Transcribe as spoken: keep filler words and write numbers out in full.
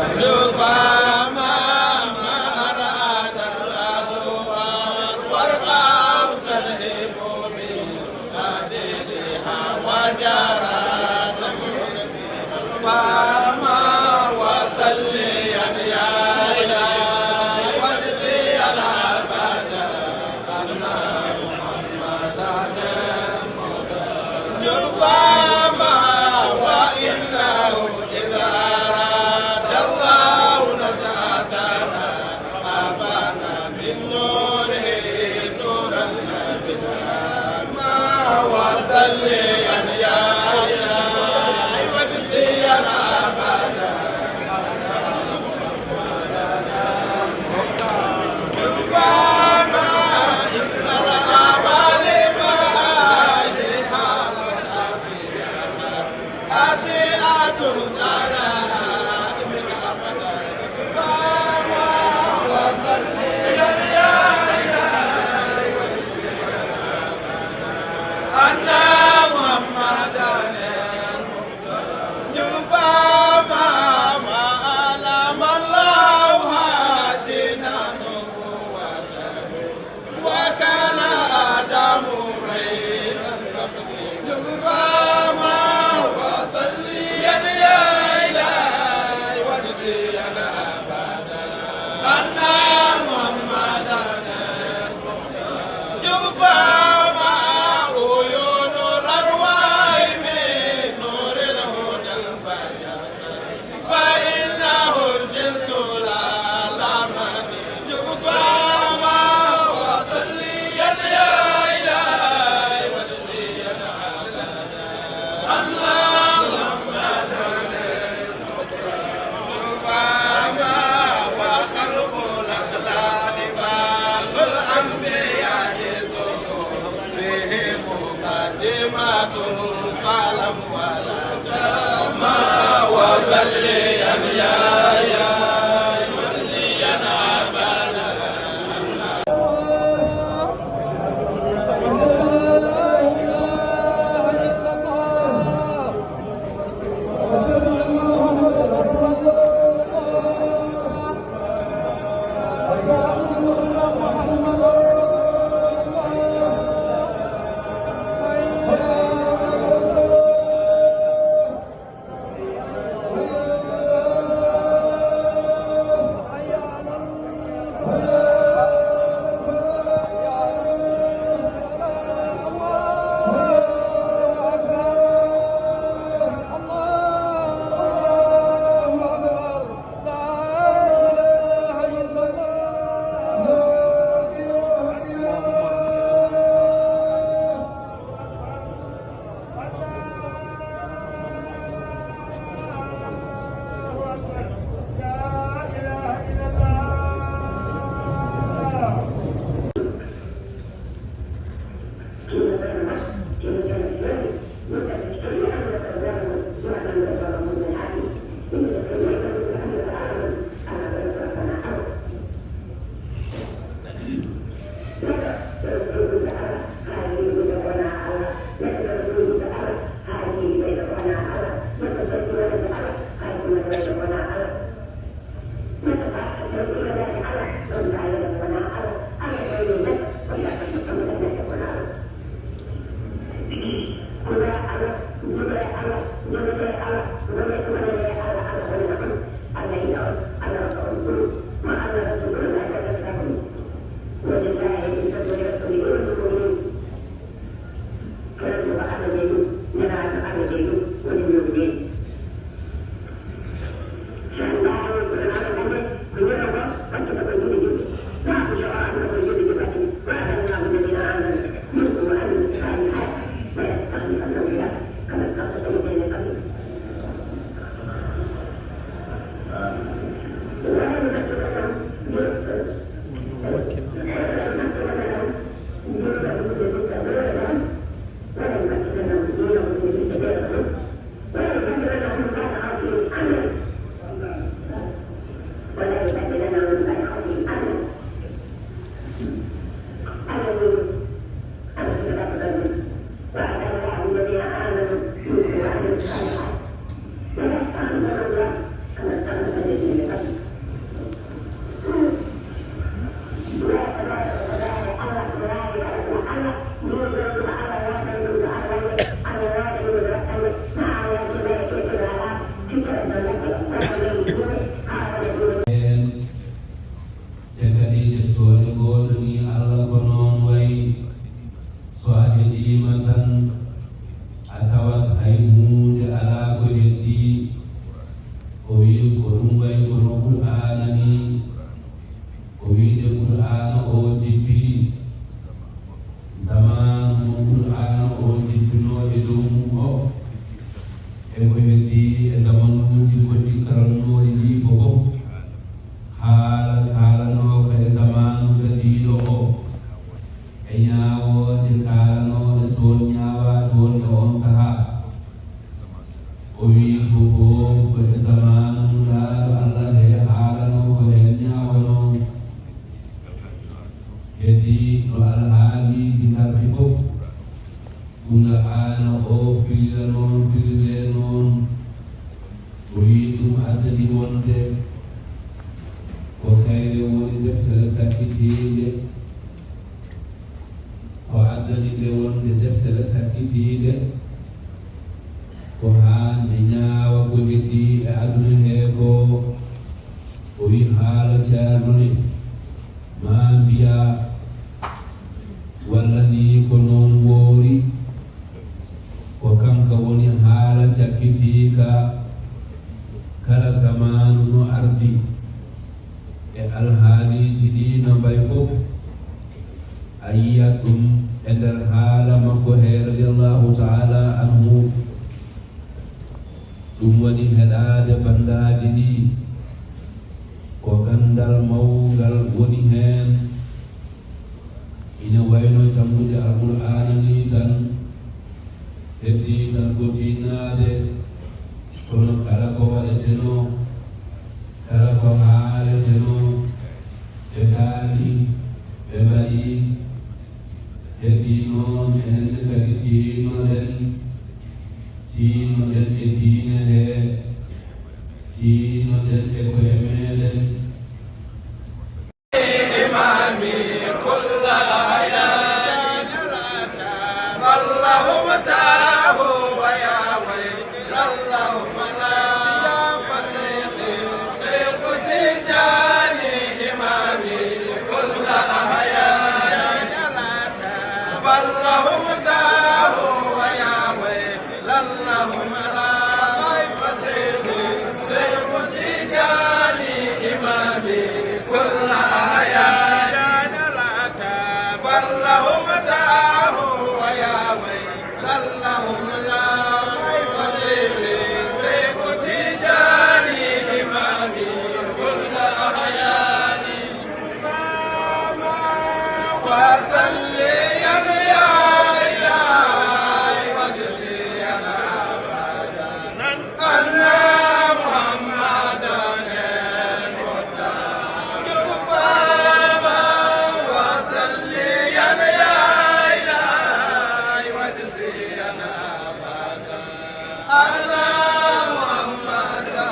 ربما ما أراد الأرض والأرض تلهب من قدرها وجرت. ربما وصليا يا إلهي واجزيا أبدا أن محمدا المرتضى. ربما وإنه إذا أراد الله Sakkitiinde, ko addani nde wonde deftere sakkitiinde, ko haa nde ñaawa ko heddii e aduna hee koo. O wi haala ceerno ne, maa mbiyaa walla nii ko noon woori, ko kanka woni haala cakkitiika kala zamaanu no ardi. E alhaaliiji ɗii no mbayi fof, a yiyat ɗum e nder haala makko hee, radiyallahu taala anhu. Ɗum woni heɗaade banndaaji ɗii, ko ganndal mawngal woni heen. Ina wayno janngude Alqur'aana nii tan, heddii tan ko tinnaade, kono kala ko waɗetenoo, kala ko haaletenoo, ɓe kaalii, ɓe mbaɗii, heddii noon enen ne kadi tiinnoɗen, tiinnoɗen e diine hee, tiinnoɗen e koye meeɗen. إمامي كل أحيان، بل لهم تاه ويا ويل اللهم لا فشيخي شيخ تيجاني إمامي كل أحيان، بل لهم تاه ويا ويل اللهم لا فشيخ شيخ تيجاني إمامي كل أحيان، بل لهم تاه ويا ويل اللهم لا فشيخ شيخ تيجاني إمامي كل أحيان. وصليا يا إلهي واجزيا أبدا أن محمدا المختار. وصليا يا إلهي واجزيا أبدا أن محمدا